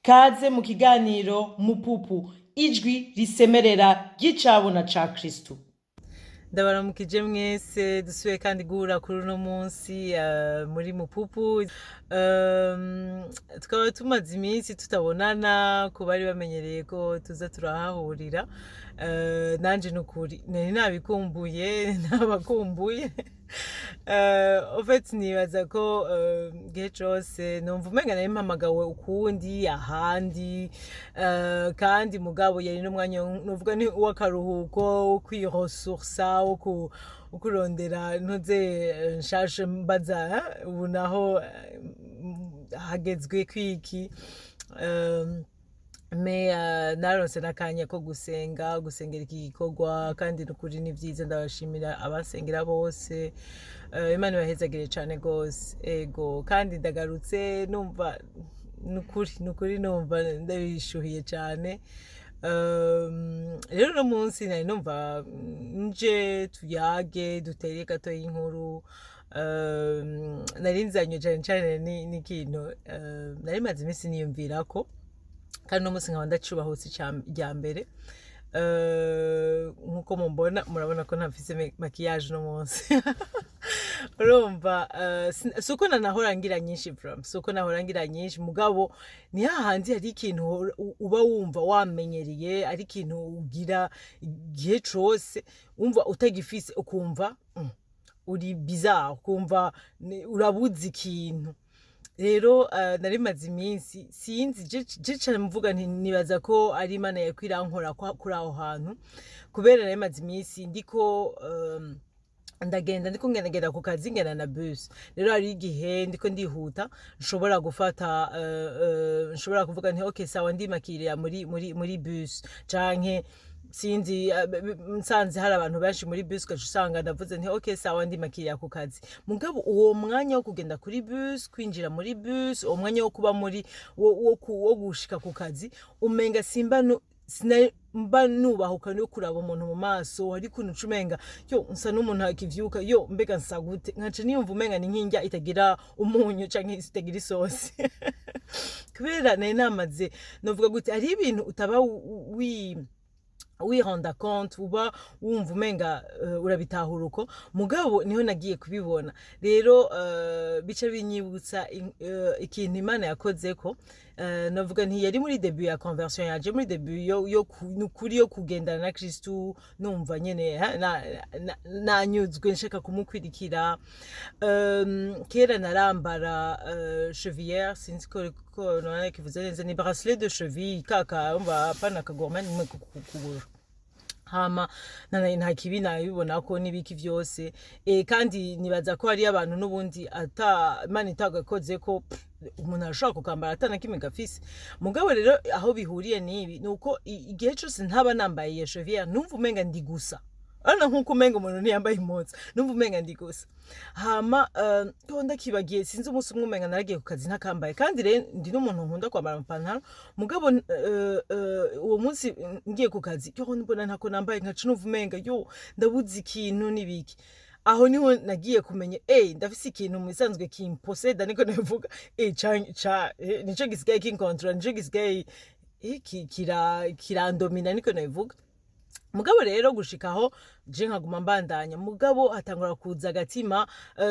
Kaze mu kiganiro Mupupu, ijwi risemerera ry'icabona ca Kristu. Ndabaramukije mwese. Dusubiye kandi guhura kuri uno munsi muri Mupupu. Tukaba tumaze iminsi tutabonana ku bari bamenyereye ko tuza turahahurira. Nanje nukuri nari nabikumbuye, nabakumbuye. En fait, nibaza ko igihe cose numva umenga nari mpamagawe ukundi ahandi, kandi mugabo yari n'umwanya nuvuga ni uw'akaruhuko, wo kwiresourca, wo kurondera ntuze nshashe mbaza ubu naho hagezwe kwiki. Mais naronse n'akanya ko gusenga, gusengera iki gikorwa, kandi nukuri ni vyiza. Ndabashimira abasengera bose. Imana ibahezagire cane gose. Ego, kandi ndagarutse numva nukuri numva ndabishuhiye cane. Rero uno munsi nari numva nje tuyage, dutere gato y'inkuru. Nari nzanywe cane cane n'ikintu nari maze iminsi niyumvirako, kandi uno munsi nkaba ndacubahutse irya mbere. Nkuko mumbona, murabona ko ntafise maquillage uno munsi. Urumva, si uko nanahora ngira nyinshi, vraiment si uko nahora ngira nyinshi, mugabo ni hahandi hari ikintu uba wumva wamenyereye, ari ikintu ugira igihe cose, wumva utagifise ukumva uri bizarre, ukumva urabuze ikintu. Rero nari maze iminsi, sinzi, je cane mvuga nti nibaza ko ari Imana yariko irankora kuri aho hantu, kubera nari maze iminsi ndiko ndagenda, ndiko ngendagenda ku kazi, ngenda na bus. Rero hari igihe ndiko ndihuta nshobora gufata nshobora kuvuga nti "Okay, sawa, ndimakirira muri bus", canke sinzi, nsanze hari abantu benshi muri bus, ugaca usanga ndavuze nti "Okay, sawa, ndimakirira ku kazi". Mugabo uwo mwanya wo kugenda kuri bus, kwinjira muri bus, uwo mwanya wo kuba muri wo gushika ku kazi, umenga simba nu, sinari mba nubahuka no kuraba umuntu mu maso. Hari ukuntu uca umenga yo nsa n'umuntu akivyuka, yo mbega nsa gute, nkaca niyumva umenga ni nk'indya itagira umunyu canke itagira isosi, kubera nari namaze, novuga gute, hariho ibintu utaba wirenda compte, uba wumva umenga urabitahura uko, mugabo niho nagiye kubibona. Rero bica binyibutsa ikintu Imana yakozeko. Navuga nti yari muri début ya conversion yanje, muri début yo nukuri yo kugendana na Kristu, numva nyene ha, nanyuzwe, nshaka kumukwirikira. Kera narambara chevillère, sinzi ko none kivuze neza, ni bracelet de cheville kaka, umva, apana akagourmette nimwe ku kuguru. Hama nta kibi nabibona ko n'ibiki vyose. Kandi nibaza ko hariyo abantu n'ubundi ata Imana itagakoze ko pff, umuntu arashobora kukambara ata na kimwe gafise. Mugabo rero aho bihuriye n'ibi ni uko igihe cose ntaba nambaye iyo chevillère numva umenga ndi gusa. Urabona nk'uko umenga umuntu ntiyambaye impuzu, numva umenga ndi gusa. Hama ko ndakibagiye, sinzi, umunsi umwe umenga naragiye ku kazi ntakambaye, kandi rero ndi n'umuntu nkunda kwambara amapantaro, mugabo uwo munsi ngiye ku kazi, yo mbona ntako nambaye, nkaca numva umenga yo ndabuze ikintu n'ibiki. Aho niho nagiye kumenya ndafise ikintu mu bisanzwe kimposeda, niko nabivuga, ca nico gisigaye kinkontrola, nico gisigaye kirandomina, niko nabivuga. Mugabo rero gushikaho je nkaguma mbandanya, mugabo hatangura kuza agatima,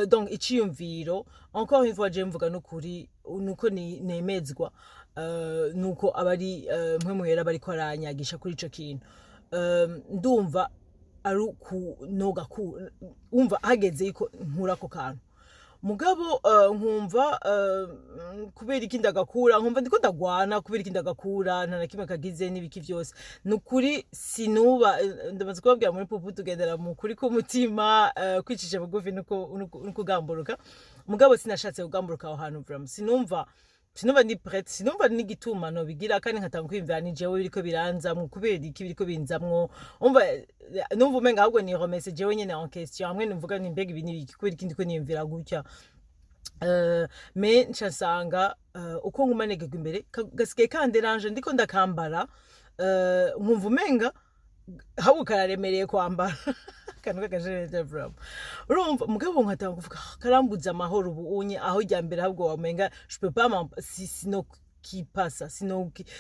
donc iciyumviro. Encore une fois, je mvuga n'ukuri nuko nemezwa, nuko abari Mpwemu Yera bariko aranyagisha kuri ico kintu. Ndumva ari ukunoga ku umva hageze yuko nkura ako kantu, mugabo nkumva kubera iki ndagakura, nkumva ndiko ndagwana kubera iki ndagakura, nta na kimwe kagize n'ibiki vyose. Nukuri sinuba, ndamaze kubabwira, muri Pupu tugendera mu kuri k'umutima, kwicisha bugufi nukugamburuka. Mugabo sinashatse kugamburuka aho hantu, vraiment sinumva ndi prête, sinumva n'igituma nobigira, kandi nkatanga kwiyumvira ni jewe biriko biranzamwo, kubera iki biriko binzamwo. Umva, numva umenga ahubwo ni remese jewe nyene en question, hamwe numvuga nti mbega ibi ni ibiki, kubera iki ndiko niyumvira gutya? Mais nca nsanga uko nguma negegwa imbere gasigaye kanderanje, ndiko ndakambara, nkumva umenga ahubwo kararemereye kwambara akantu k'akajerete, vraiment. Urumva, mugabo nkatanga kuvuga: "Ah, karambuza amahoro ubu unye aho rya mbere, ahubwo wamenga je peux pas sino sinokipasa,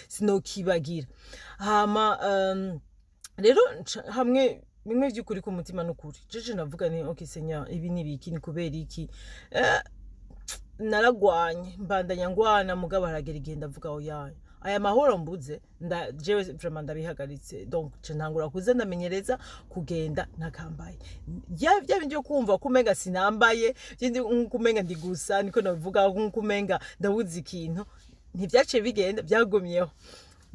sinokibagira. Hama rero hamwe bimwe by'ukuri ku mutima n'ukuri, jeje navuga ni: "Ok Seigneur, ibi ni biki? Ni kubera iki?" Naragwanye, mbandanya ngwana, mugabo haragera igihe ndavuga: "Oya, aya mahoro mbuze, nda jewe vraiment ndabihagaritse." Donc nca ntangura kuza ndamenyereza kugenda ntakambaye. Bya bindi byo kumva ko umenga sinambaye, byindi nkuko umenga ndi gusa, niko nabivuga, nkuko umenga ndabuze ikintu, ntivyaciye bigenda, byagumyeho.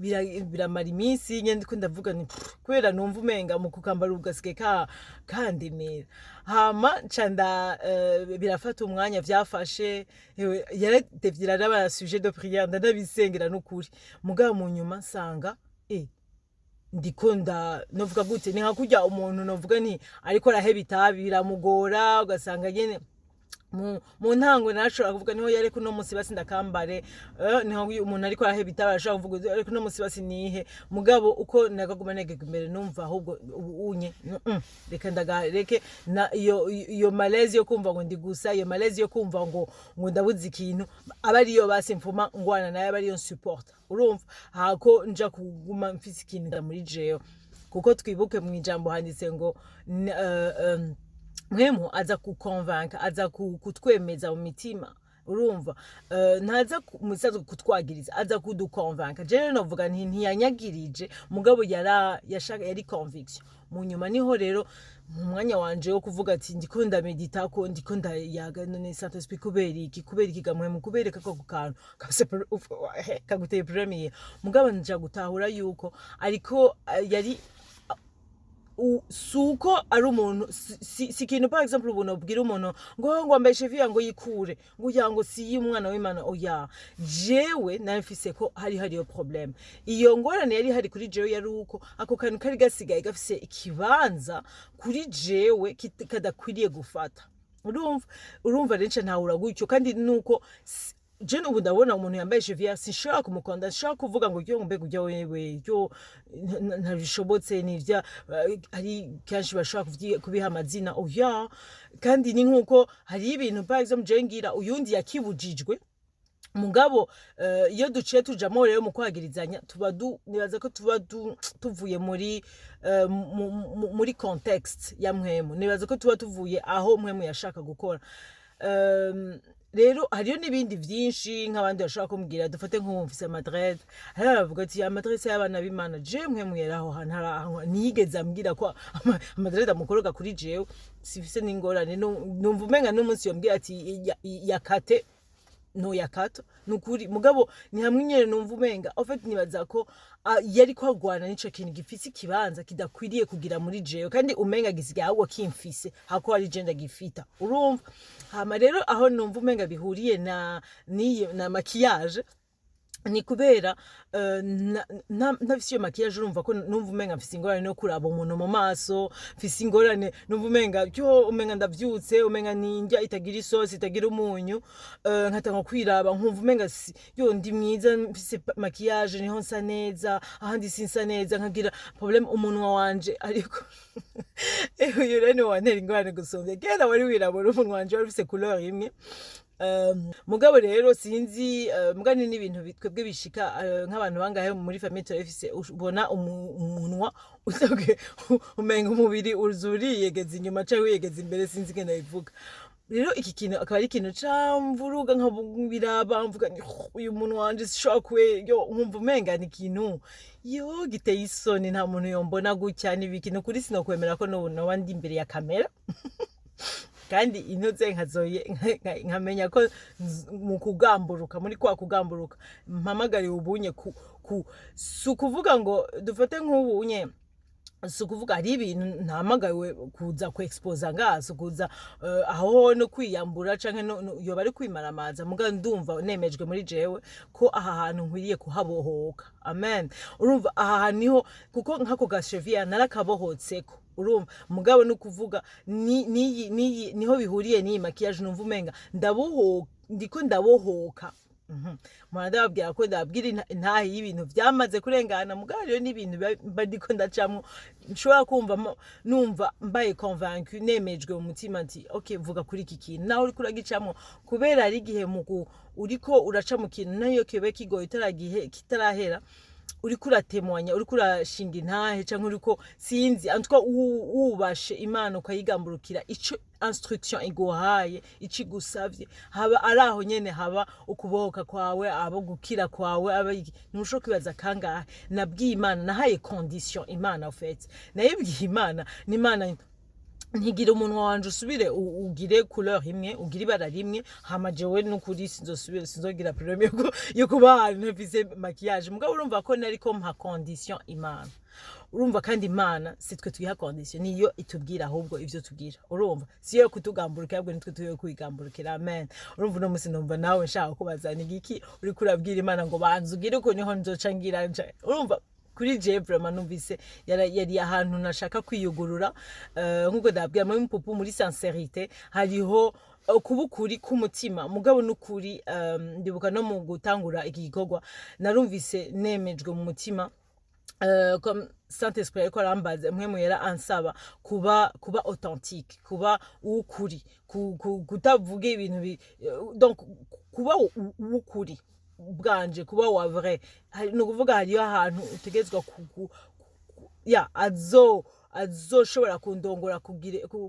Biramara iminsi nyene ndiko ndavuga ni pff, kubera numva umenga mu kukambara ugasigaye ka kandemera. Hama nca nda birafata umwanya vyafashe, ewe, yaratevye, iraraba sujet de prière, ndanabisengera n'ukuri. Mugabo mu nyuma nsanga ndiko nda novuga gute, ni nka kurya umuntu novuga nti ariko araheba itabi, biramugora, ugasanga nyene mu ntango narashobora kuvuga niho yareka uno munsi basi ndakambare. Niho umuntu ariko araheba itabi arashobora kuvuga ariko uno munsi basi nihe. Mugabo uko nagaguma negega imbere, numva ahubwo ubu unye reka ndagareke na iyo malaise yo kumva ngo ndi gusa, iyo malaise yo kumva ngo ndabuze ikintu, aba ariyo basi mfuma ngwana nayo, aba ariyo nsupporta, urumva, hako nja kuguma mfise ikintu muri jewe. Kuko twibuke mu ijambo handitse ngo Mpwemu aza kukonvanka, aza kutwemeza mu mitima, urumva. Ntaza mu bisanzwe kutwagiriza, aza kudukonvanka. Jewe novuga nti ntiyanyagirije, mugabo yara yashaka, yari conviction. Mu nyuma niho rero mu mwanya wanje wo kuvuga ati ndiko ndamedita, ko ndiko ndayaga: "None Saint Esprit, kubera iki? Kubera iki gamwe mu kubereka ko ako kantu kaguteye premier?" Mugabo nja gutahura yuko ariko yari suko ari umuntu si ikintu, par exemple ubuntu ubwira umuntu ngo wambaye cheville, ngo yikure, ngo uya ngo si y'umwana w'Imana. Oya, jewe nari mfise ko hari iyo problème, iyo ngorane yari hari kuri jewe, yari uko ako kantu kari gasigaye gafise ikibanza kuri jewe kadakwiriye gufata, urumva. Urumva rero nca ntahura gutyo. Kandi nuko je ubu ndabona umuntu yambaye cheville, sinshobora kumukonda, sinshobora kuvuga ngo ryo mbega ujya wewe ryo ntabishobotse, nivya ari kenshi bashobora kubiha amazina. Oya, kandi ni nkuko hari ibintu, par exemple je ngira uyundi yakibujijwe. Mugabo iyo duciye tujamo rero mu kwagirizanya, tuba du nibaza ko tuba tuvuye muri muri contexte ya Mpwemu. Nibaza ko tuba tuvuye aho Mpwemu yashaka gukora. Rero hariyo n'ibindi vyinshi, nk'abandi bashobora kumbwira, dufate nk'ubu mfise ama dreads, hariho abavuga ati ama dreads y'abana b'Imana. Je Mpwemu yeraho hantu ntiyigeze ambwira ko ama dreads amukoroga kuri jewe. Sifise n'ingorane, numva umenga n'umunsi yombwira ati yakate, ntoyakata, nukuri. Mugabo ni hamwe nyene numva umenga en fait nibaza ko yari kwagwana n'ico kintu gifise ikibanza kidakwiriye kugira muri jewe, kandi umenga gisigaye ahubwo kimfise hako ari je ndagifita, urumva. Hama rero aho numva umenga bihuriye na n'iyi na maquillage, ni kubera ntafise iyo maquillage, urumva ko numva umenga mfise ingorane no kuraba umuntu mu maso, mfise ingorane, numva umenga cyo umenga ndavyutse, umenga ninjya itagira isosi, itagira umunyu. Nkatanga kwiraba nkumva umenga yo ndi mwiza mfise maquillage, niho nsa neza, ahandi sinsa neza, nkagira problème umunwa wanje. Ariko uyu rero ni wantera ingorane gusumvya kera wari wirabura, umunwa wanje wari ufise couleur imwe. Mugabo rero sinzi, mugani n'ibintu twebwe bishika nk'abantu bangahe muri famille turabifise, ubona umunwa usabwe umenga umubiri uzuriyegeza inyuma canke wiyegeza imbere, sinzi ingene bivuga. Rero iki kintu akaba ari ikintu camvuruga, nkabiraba mvuga nti: "Oh, uyu muntu wanje sishobora kwe yo," nkumva umenga ni ikintu yo giteye isoni, nta muntu yombona gutya n'ibiki. Ni ukuri sinokwemera ko n'ubu noba ndi imbere ya kamera kandi intoze nkazoye nkamenya ko mu kugamburuka, muri kwa kugamburuka mpamagariwe ubunye ku si ukuvuga ngo dufate nk'ubunye, si ukuvuga hari ibintu ntahamagariwe kuza ku exposa ngaha, si ukuza aho no kwiyambura canke yoba ari kwimaramaza. Muga ndumva nemejwe muri jewe ko aha hantu nkwiriye kuhabohoka, amen. Urumva, aha hantu niho, kuko nk'ako gasheviya narakabohotseko, urumva. Mugabo no kuvuga ni niyi niyi niho bihuriye n'iyi maquillage, numva umenga ndabohoka, ndiko ndabohoka. Mpora ndababwira ko ndababwira intahe y'ibintu vyamaze kurengana, mugabo rero n'ibintu mba ndiko ndacamwo, nshobora kumva numva mbaye convaincu, nemejwe mu mutima nti: "Okay, vuga kuri iki kintu nawe uriko uragicamwo," kubera ari igihe uriko uraca mu kintu, nayo kibe kigoye utaragihe kitarahera, uriko uratemwanya, uriko urashinga intahe, canke uriko, sinzi, en tout cas wubashe Imana, ukayigamburukira ico instruction iguhaye, ico igusavye, haba ari aho nyene haba ukubohoka kwawe, abo gukira kwawe, aba iki. Ntushobora kwibaza kangahe nabwiye Imana, nahaye condition Imana. En fait, nayibwiye Imana n'Imana ntigira umunwa wanje usubire ugire couleur imwe, ugire ibara rimwe, hama jewe nukuri sinzosubira, sinzogira problème yo kuba ahantu ntafise maquillage. Mugabo urumva ko nariko mpa condition Imana. Urumva kandi Imana si twe tuyiha condition, niyo itubwira ahubwo ivyo tugira. Urumva siyo kutugamburukira, ahubwo nitwe tuyo kwigamburukira. Amen. Urumva uno musi numva nawe nshaka kubaza: ni igiki uriko urabwira Imana ngo banza ugire uko, niho nzoca ngira Urumva kuri je vraiment numvise yari ahantu nashaka kwiyugurura, nkuko ndababwira muri Mupupu, muri sincérité hariho kuba ukuri k'umutima, mugabo n'ukuri. Ndibuka no mu gutangura iki gikorwa narumvise nemejwe mu mutima, comme Saint Esprit ariko arambaza, mwe yera ansaba kuba authentique, kuba ukuri, kutavuga ibintu donc kuba uwukuri bwanje, kuba wa vrai. Ni ukuvuga hariyo ahantu utegerezwa ya azoshobora kundongora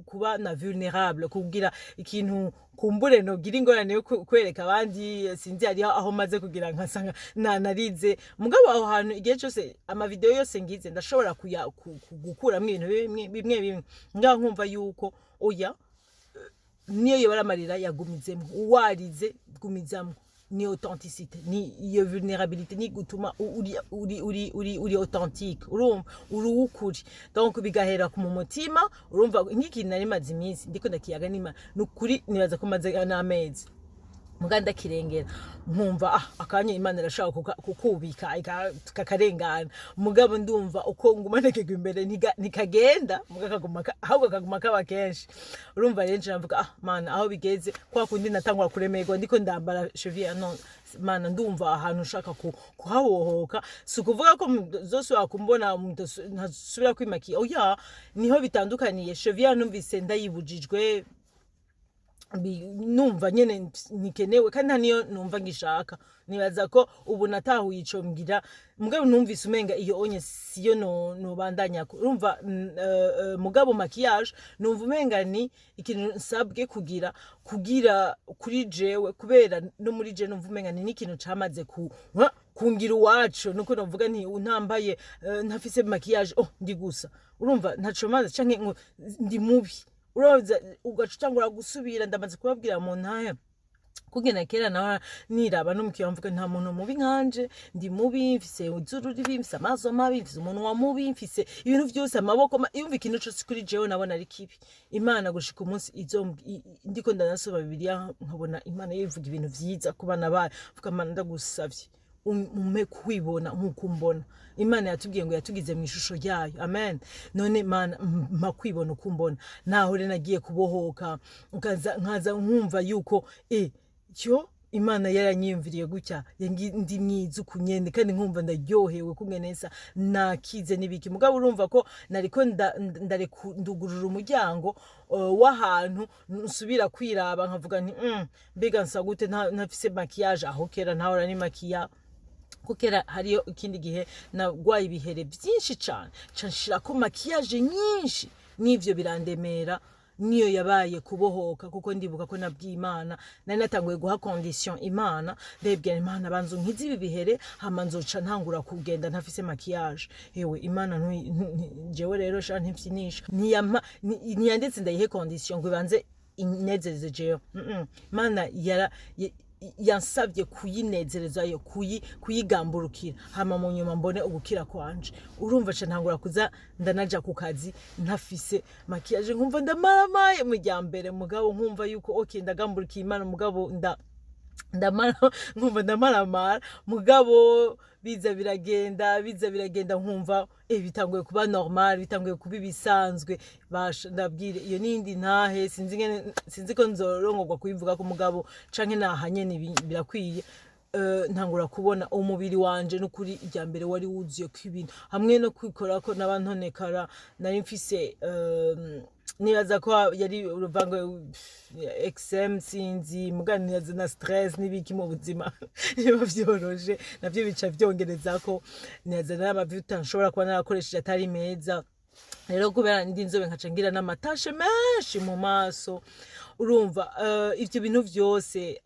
kuba na vulnerable, kugira ikintu kumbure nogira ingorane yo kwereka abandi. Sinzi, hariho aho maze kugira nkasanga nanarize, mugabo aho hantu igihe cyose amavideo yose ngize ndashobora gukuramwo ibintu bimwe bimwe bimwe, ngaho nkumva yuko oya, niyo yobara amarira yagumizemwo, uwarize gumizamwo. Ni authenticité, ni iyo vulnérabilité ni gutuma uri authentique. Urumva uri uwukuri, donc bigahera ku mu mutima. Urumva nk'ikintu nari maze iminsi ndiko ndakiyaga nima, ni ukuri nibaza ko maze n'amezi muga ndakirengera, nkumva ah, akanya Imana irashaka kukubika kakarengana, mugabo ndumva uko nguma ntekerwa imbere ntikagenda, muga kaguma ahubwo kaguma kaba kenshi. Urumva rero nje navuga: "Ah Mana, aho bigeze kwa kundi natangura kuremerwa ndiko ndambara cheville, no Mana, ndumva ahantu ushaka kuhabohoka." Si ukuvuga ko muzosubira kumbona ntasubira kwimakiya, oya, niho bitandukaniye. Cheville numvise ndayibujijwe, numva nyene ntikenewe, kandi nta niyo numva ngishaka. Nibaza ko ubu natahuye ico mbwira, mugabo numvise umenga iyo onye siyo no nobandanya. Urumva mugabo maquillage numva umenga ni ikintu nsabwe kugira kuri jewe, kubera no muri je numva umenga ni n'ikintu camaze kungira uwacu. Nuko novuga nti ntambaye, ntafise maquillage, oh, ndi gusa, urumva ntaco maze, canke ngo ndi mubi. Uraza ugaca utangura gusubira. Ndamaze kubabwira mu ntahe kugena kera nawe niraba no mukiyo mvuga: "Nta muntu mubi nkanje, ndi mubi, mfise izuru ribi, mfise amaso mabi, mfise umunwa mubi, mfise ibintu vyose, amaboko yumva ikintu cose kuri jewe nabona ari kibi." Imana gushika umunsi izo ndiko ndanasoma Bibiliya, nkabona Imana yivuga ibintu vyiza ku bana bayo, mvuga: "Mana, ndagusavye umpe kwibona nk'uko umbona." Imana yatubwiye ngo yatugize mu ishusho yayo. Amen. None Mana, mpa kwibona uko umbona. Naho rero nagiye kubohoka, nkaza nkumva yuko cyo Imana yaranyiyumviriye gutya, ndi mwiza uku nyene, kandi nkumva ndaryohewe kungene nsa, nakize n'ibiki. Mugabo urumva ko nariko ndugurura umuryango w'ahantu nsubira kwiraba, nkavuga nti: "Mbega nsa gute ntafise maquillage?" Aho kera ntahora ni makiya, kuko kera hariyo ikindi gihe nagwaye ibihere byinshi cane, nca nshirako maquillage nyinshi, n'ivyo birandemera. Niyo yabaye kubohoka, kuko ndibuka ko nabwiye Imana, nari natanguye guha condition Imana, ndebwira Imana: "Banza unkize ibi bihere, hama nzoca ntangura kugenda ntafise maquillage." Ewe Imana, jewe rero sha ntifyinisha, ntiyampa ntiyanditse ndayihe condition ngo ibanze inezereze jewe. Imana yara yansabye kuyinezerezayo, kuyigamburukira, hama mu nyuma mbone ugukira kwanje. Urumva ca ntangura kuza ndanaja ku kazi ntafise maquillage, nkumva ndamaramaye mu rya mbere, mugabo nkumva yuko okay, ndagamburukiye Imana, mugabo ndamara nkumva ndamaramara. Mugabo biza biragenda, biza biragenda, nkumva bitanguye kuba normal, bitanguye kuba ibisanzwe. Basha ndabwire iyo nindi ntahe, sinzi ngene, sinzi ko nzorongorwa kuyivuga ku mugabo canke nahanye birakwiye. Ntangura kubona umubiri wanje, n'ukuri irya mbere wari wuzuye ko ibintu hamwe no kwikorako n'abantonekara nari mfise. Nibaza ko yari uruvango eczéma, sinzi, muga nibaza na stress n'ibiki mu buzima niba vyoroshe, navyo bica vyongerezako. Nibaza n'amavuta nshobora kuba narakoresheje atari meza. Rero kubera ndi inzobe, nkaca ngira n'ama taches menshi mu maso. Urumva, ivyo bintu vyose,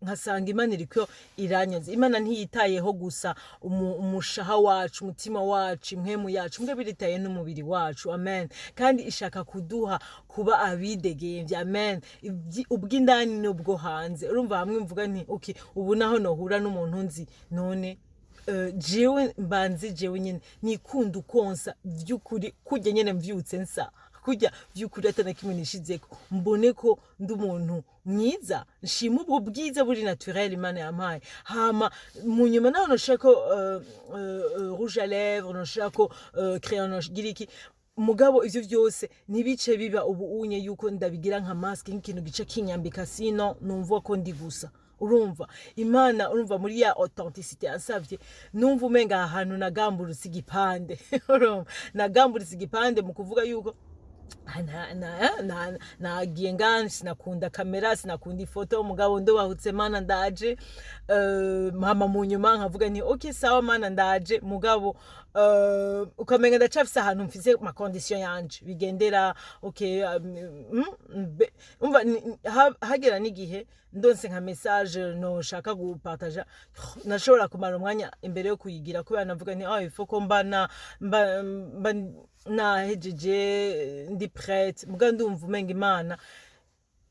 nkasanga Imana iriko iranyoza. Imana ntiyitayeho gusa umushaha wacu, umutima wacu, impwemu yacu, mbwe biritaye n'umubiri wacu, amen. Kandi ishaka kuduha kuba abidegemvya, amen. Ubw'indani n'ubwo hanze. Urumva, hamwe mvuga nti: "Okay, ubu naho nohura n'umuntu nzi none, jewe mbanze, jewe nyene nikunda ukonsa vy'ukuri, kurya nyene mvyutse nsa kurya vy'ukuri, atana kimwe nishizeko, mbone ko ndi umuntu mwiza, nshima ubwo bwiza buri naturel Imana yampaye. Hama mu nyuma naho noshirako rouge à lèvres, noshirako crayon, noshigira iki, mugabo ivyo vyose ntibice biba ubu unye yuko ndabigira nka masque, nk'ikintu gice kinyambika, sino numva ko ndi gusa." Urumva, Imana, urumva, muri ya authenticité yansavye, numva umenga aha hantu nagamburutse igipande. Urumva, nagamburutse igipande mu kuvuga yuko nagiye ngani, sinakunda kamera, sinakunda ifoto, mugabo ndubahutse, Mana ndaje. Hama mu nyuma nkavuga nti: "Okay, sawa Mana, ndaje." Mugabo ukamenga ndacafise ahantu mfise ma condition yanje bigendera. Okay, umva, hagera n'igihe ndonse nka message noshaka gupartaja, nashobora kumara umwanya imbere yo kuyigira, kubera navuga nti: "Oh, il faut ko mba na mba, mba nahejeje, ndi prête." Muga ndumva umenga Imana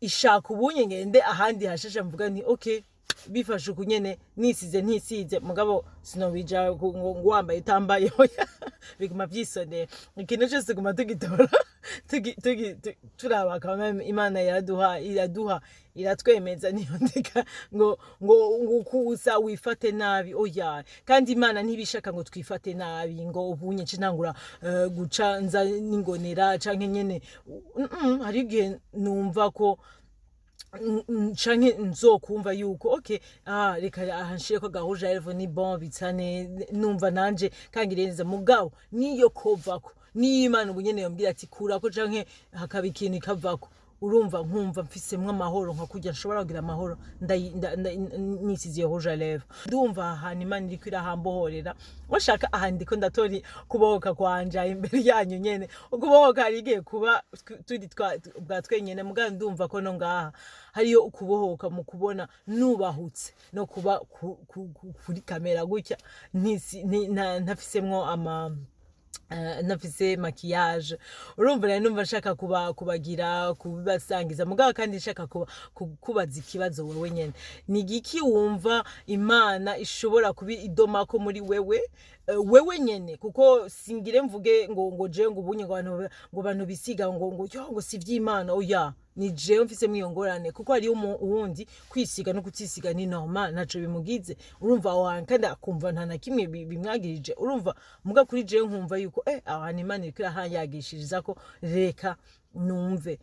ishaka ubunye ngende ahandi hashasha, mvuga nti: "Okay, bifashe uku nyene, nisize ntisize, mugabo sinobija ngo wambaye utambaye." Oya, biguma vyisonera. Ikintu cyose tuguma tugitora, turaba quand même. Imana iraduha, iraduha, iratwemeza, niyo ndeka ngo ukusa wifate nabi, oya. Kandi Imana ntibishaka ngo twifate nabi, ngo ubunye nce ntangura guca nza ningonera canke nyene. Hari igihe numva ko canke nzokumva yuko okay, ah, reka aha nshireko aga rouge à lèvres, ni bon, bitsa numva nanje kangiriye neza. Mugabo niyo kovako, niyo Imana ubu nyene yombwira ati kurako, canke hakaba ikintu ikavako, urumva, nkumva mfisemwo amahoro, nka kurya nshobora kugira amahoro nisize iyo rouge à lèvres. Ndumva ahantu Imana iriko irahambohorera, washaka aha ndiko ndatora kubohoka kwanje aha imbere yanyu nyene. Ukubohoka hari igihe kuba turi bwa twenyene, mugabo ndumva ko no ngaha hariyo ukubohoka mu kubona nubahutse no kuba kuri kamera gutya, ntafisemwo ama ntafise maquillage. Urumva rero, numva nshaka kuba kubagira kubibasangiza, mugabo kandi nshaka kubaza ikibazo wewe nyene: ni igiki wumva Imana ishobora kuba idomako muri wewe, wewe nyene? Kuko singire mvuge ngo jewe ngo ubunye ngo abantu bisiga ngo yo ngo si ivy'Imana. Oya, ni jewe mfisemo iyo ngorane, kuko hariyo uwundi kwisiga no kutisiga ni normal, ntaco bimugize. Urumva, aho hantu kandi akumva nta na kimwe bimwagirije. Urumva, muga kuri jewe nkumva yuko aho hantu Imana iriko irahanyagishiriza ko reka numve.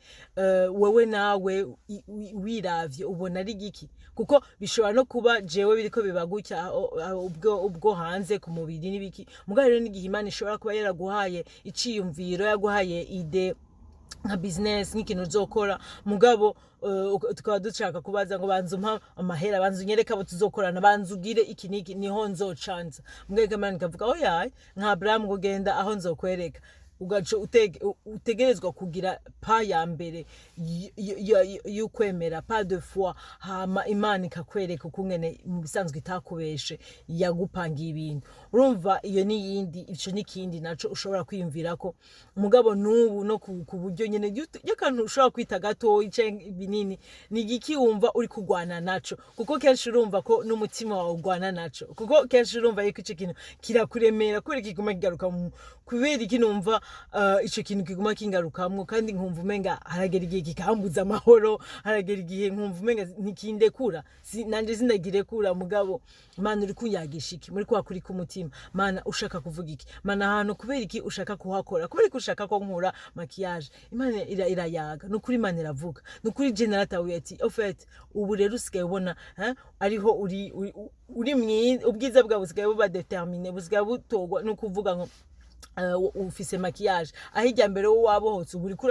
Wewe nawe wiravye ubona ari giki? Kuko bishobora no kuba jewe biriko biba gutya ubwo hanze ku mubiri n'ibiki, muga rero n'igihe Imana ishobora kuba yaraguhaye iciyumviro, yaguhaye idée nka business, nk'ikintu uzokora, mugabo tukaba dushaka kubaza ngo: "Banza umpa amahera, banza unyereke abo tuzokorana, banza ugire iki n'iki, niho nzocanza." Mbega Imana ikavuga: "Oya, nka Abraham, ngo genda aho nzokwereka." Ugaca utegerezwa kugira pas ya mbere y'ukwemera, pas de foi, hama Imana ikakwereka ukungene mu bisanzwe itakubeshe, yagupangiye ibintu. Urumva, iyo ni yindi, ico n'ikindi naco ushobora kwiyumvira ko mugabo n'ubu no ku buryo nyene y'akantu ushobora kwita gatoyi canke binini, ni igiki wumva uri kugwana naco? Kuko kenshi urumva ko n'umutima wawe ugwana naco, kuko kenshi urumva yuko ico kintu kirakuremera, kubera kiguma kigaruka kubera iki numva. ico kintu kiguma kingarukamwo, kandi nkumva umenga haragera igihe kikambuza amahoro, haragera igihe nkumva umenga ntikindekura, nanje sindagirekura. Mugabo Mana, uri kunyagisha iki muri kwa kuri k'umutima? Mana, ushaka kuvuga iki? Mana, ahantu kubera iki ushaka kuhakora? Kubera iki ushaka ko nkura maquillage? Imana irayaga, nukuri Imana iravuga, nukuri. Je naratahuye ati au fait ubu rero usigaye ubona, hein, ariho uri mwiza, ubwiza bwawe busigaye buba déterminé, busigaye butorwa no kuvuga ngo ufise maquillage. Aho ijya mbere wowe wabohotse, ubu uriko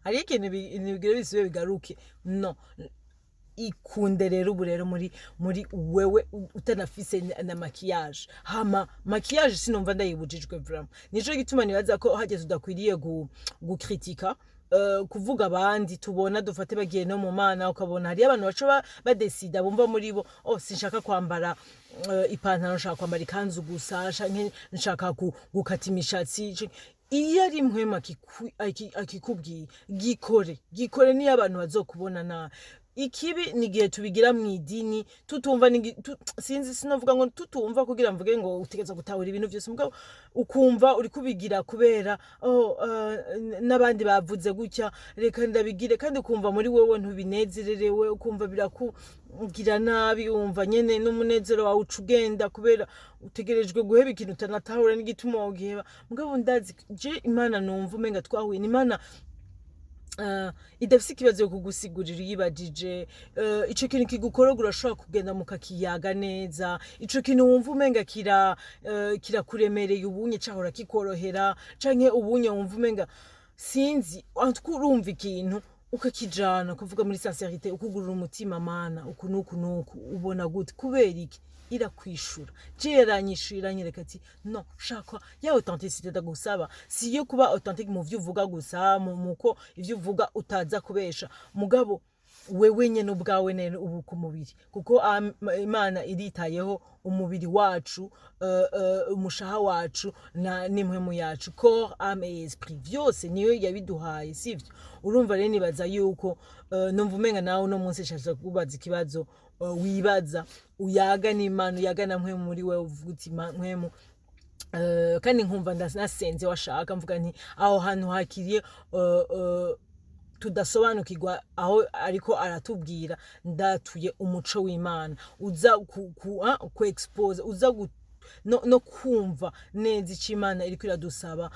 hariho ikintu bigira bisubiye bigaruke. No ikunde rero ubu rero muri wewe utanafise na maquillage. Hama maquillage sinumva ndayibujijwe vraiment. Nico gituma nibaza ko hageze udakwiriye gukritika, kuvuga abandi tubona, dufate bagiye no mu Mana, ukabona hariyo abantu baca badesida, bumva muri bo: "Oh, sinshaka kwambara ipantaro, nshaka kwambara ikanzu gusa, canke nshaka gukata imishatsi." Iyo ari mpwema akikubwiye, gikore, gikore. Niyo abantu bazokubona nabi. Ikibi ni igihe tubigira mu idini tutumva, sinzi, sinovuga ngo tutumva kugira mvuge ngo utegereza gutahura ibintu byose, mugabo ukumva uri kubigira kubera oh, n'abandi bavuze gutya, reka ndabigire, kandi ukumva muri wewe ntubinezererewe, ukumva birakugira nabi, wumva nyene n'umunezero wawe uca ugenda kubera utegerejwe guheba ikintu utanatahura n'igituma wogiheba. Mugabo ndazi je Imana numva umenga twahuye ni Imana idafise ikibazo yo kugusigurira uyibajije. Ico kintu kigukoroga, urashobora kugenda mukakiyaga neza. Ico kintu wumva umenga kirakuremereye, ubunye cahora kikorohera, canke ubunye wumva umenga sinzi, en tout cas urumva ikintu ukakijana kuvuga muri sincérité, ukugurura umutima: "Mana, uku nuku nuku, ubona gute? Kubera iki?" Irakwishura. Je yaranyishuye, iranyereka ati: "No shaka ya authenticité ndagusaba, si iyo kuba authentique mu vyo uvuga gusa, mu muko ivyo uvuga utaza kubesha, mugabo wewe nyene ubwawe nene ubu ku mubiri, kuko Imana iritayeho umubiri wacu, umushaha wacu na n'impwemu yacu, corps, âme et esprit, vyose niyo yabiduhaye, sivyo?" Urumva rero nibaza yuko numva umenga nawe uno munsi nshaka kubaza ikibazo, wibaza, uyaga n'Imana, uyaga na mpwemu muri wewe, uvuga uti: "Mpwemu," kandi nkumva nasenze washaka mvuga nti aho hantu hakiriye tudasobanukirwa aho ariko aratubwira, ndatuye umuco w'Imana uza ku expose, uza no kumva neza icyo Imana iriko iradusaba,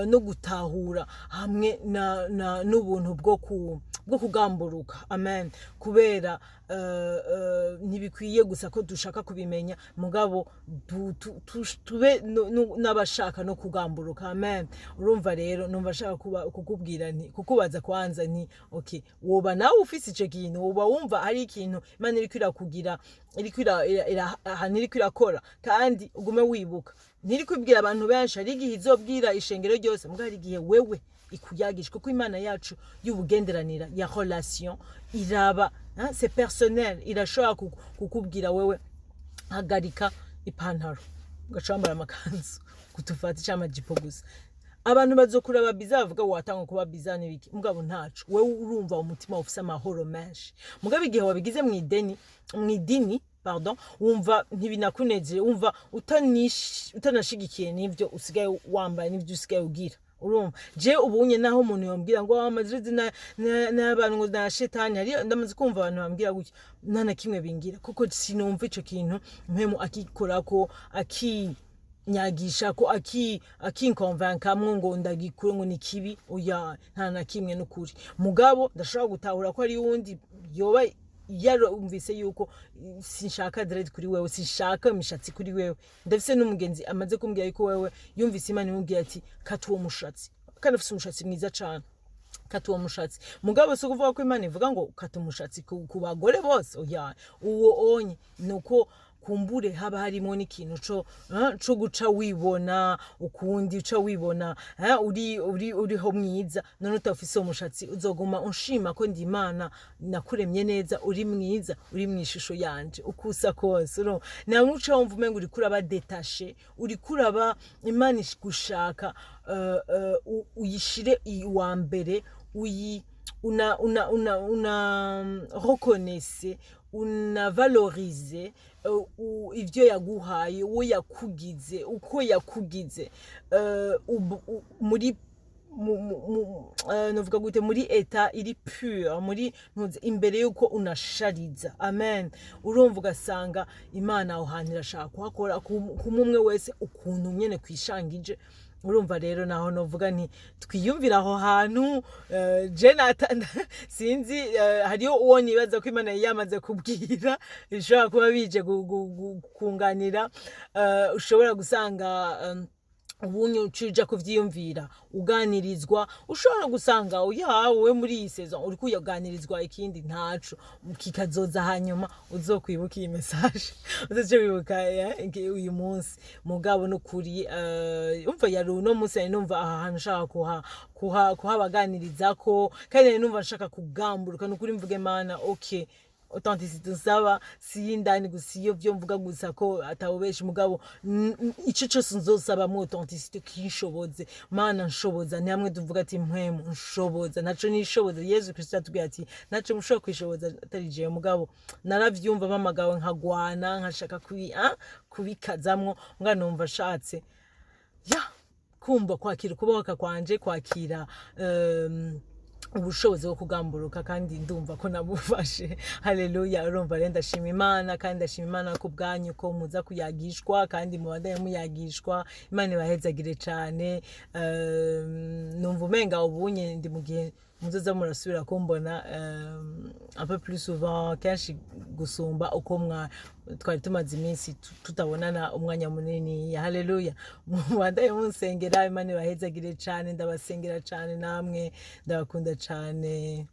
no gutahura hamwe na n'ubuntu bwo kugamburuka. Amen. Kubera ntibikwiye gusa ko dushaka kubimenya, mugabo tube n'abashaka no kugamburuka. Amen. Urumva rero numva nshaka kukubwira nti, kukubaza kwanza nti: okay, woba nawe ufise ico kintu, woba wumva hari ikintu Imana iriko irakugira, iriko ahantu iriko irakora, kandi ugume wibuka ntiri kwibwira abantu benshi. Hari igihe izobwira ishengero ryose, mugabo hari igihe wewe ikuyagisha, kuko Imana yacu y'ubugenderanira, ya relation, iraba, hein, c'est personnel. Irashobora kukubwira wewe: "Hagarika ipantaro," ugaca wambara amakanzu kutufata cyangwa amajipo gusa. Abantu bazokuraba biza, bavuga watanga kuba biza n'ibiki, mugabo ntaco. Wewe urumva umutima ufise amahoro menshi. Mugabo igihe wabigize mu ideni, mu idini pardon, wumva ntibinakunezere, wumva utanashigikiye n'ivyo usigaye wambaye n'ivyo usigaye ugira. Urumva je ubunye naho umuntu yombwira ngo amadreads n'abantu ngo na shetani, hari ndamaze kumva abantu bambwira gutya, nta na kimwe bingira, kuko sinumva ico kintu mpemu akikorako, akinyagisha ko, akinkonvankamwo ngo ndagikure, ngo ni kibi. Oya, nta na kimwe n'ukuri. Mugabo ndashobora gutahura ko ari wundi yoba yarumvise yuko sinshaka dread kuri wewe, sinshaka imishatsi kuri wewe. Ndafise n'umugenzi amaze kumbwira yuko wewe yumvise Imana imubwira ati: "Kata uwo mushatsi," kandi afise umushatsi mwiza cane. "Kata uwo mushatsi." Mugabo si ukuvuga ko Imana ivuga ngo kata umushatsi ku bagore bose. Oya, uwo onye nuko kumbure haba harimo n'ikintu co guca wibona ukundi, uca wibona uri uriho mwiza, none utafise uwo mushatsi uzoguma unshima ko ndi Imana nakuremye neza, uri mwiza, uri mu ishusho yanje uko usa kose. Urumva namwe uca wumva umenga uriko uraba détaché, uriko uraba Imana gushaka uyishire iwa mbere, uyi una una una una reconnaisse, una valorise. ivyo yaguhaye, uwo yakugize, uko yakugize, muri novuga gute, muri état iri pure, muri ntuze imbere yuko unashariza. Amen. Urumva, ugasanga Imana aho hantu irashaka kuhakora kumwe wese ukuntu nyene kwishangije. Urumva rero, naho novuga nti twiyumvira aho hantu. Je sinzi, hariho uwo nibaza ko Imana yari yamaze kubwira, bishobora kuba bije kunganira. Ushobora gusanga ubunye ucija kuvyiyumvira, uganirizwa, ushobora gusanga uyawe muri iyi saison uriko uyaganirizwa ikindi ntaco kikazoza, hanyuma uzokwibuka iyi message, uzoce wibuka uyu munsi. Mugabo nukuri, umva, yari uno munsi nari numva aha hantu nshaka kuhabaganirizako, kandi nari numva nshaka kugamburuka. Nukuri mvuge: "Mana, okay, authenticité nsaba si y'indani gusa, iyo vyo mvuga gusa ko atawubesha, mugabo ico cose nzosaba mu authenticité kinshoboze. Mana, nshoboza." Ni hamwe tuvuga ati: "Mpwemu, nshoboza, ntaco nishoboza." Yezu Kristo yatubwiye ati: "Ntaco mushobora kwishoboza atari jewe." Mugabo naravyumva mpamagawe, nkagwana, nkashaka kubikazamwo, mbwa numva ashatse ya kumva kwakira ukubohoka kwanje, kwakira ubushobozi bwo kugamburuka, kandi ndumva ko nabufashe. Haleluya. Urumva rero, ndashima Imana, kandi ndashima Imana ku bwanyu ko muza kuyagishwa kandi mubandanye muyagishwa. Imana ibahezagire cane. Numva umenga ubunye ndi mu gihe muzoza murasubira kumbona un peu plus souvent, kenshi gusumba uko mwa twari tumaze iminsi tutabonana umwanya munini. Haleluya. Mubandanye munsengera. Imana ibahezagire cane. Ndabasengera cane namwe, ndabakunda cane.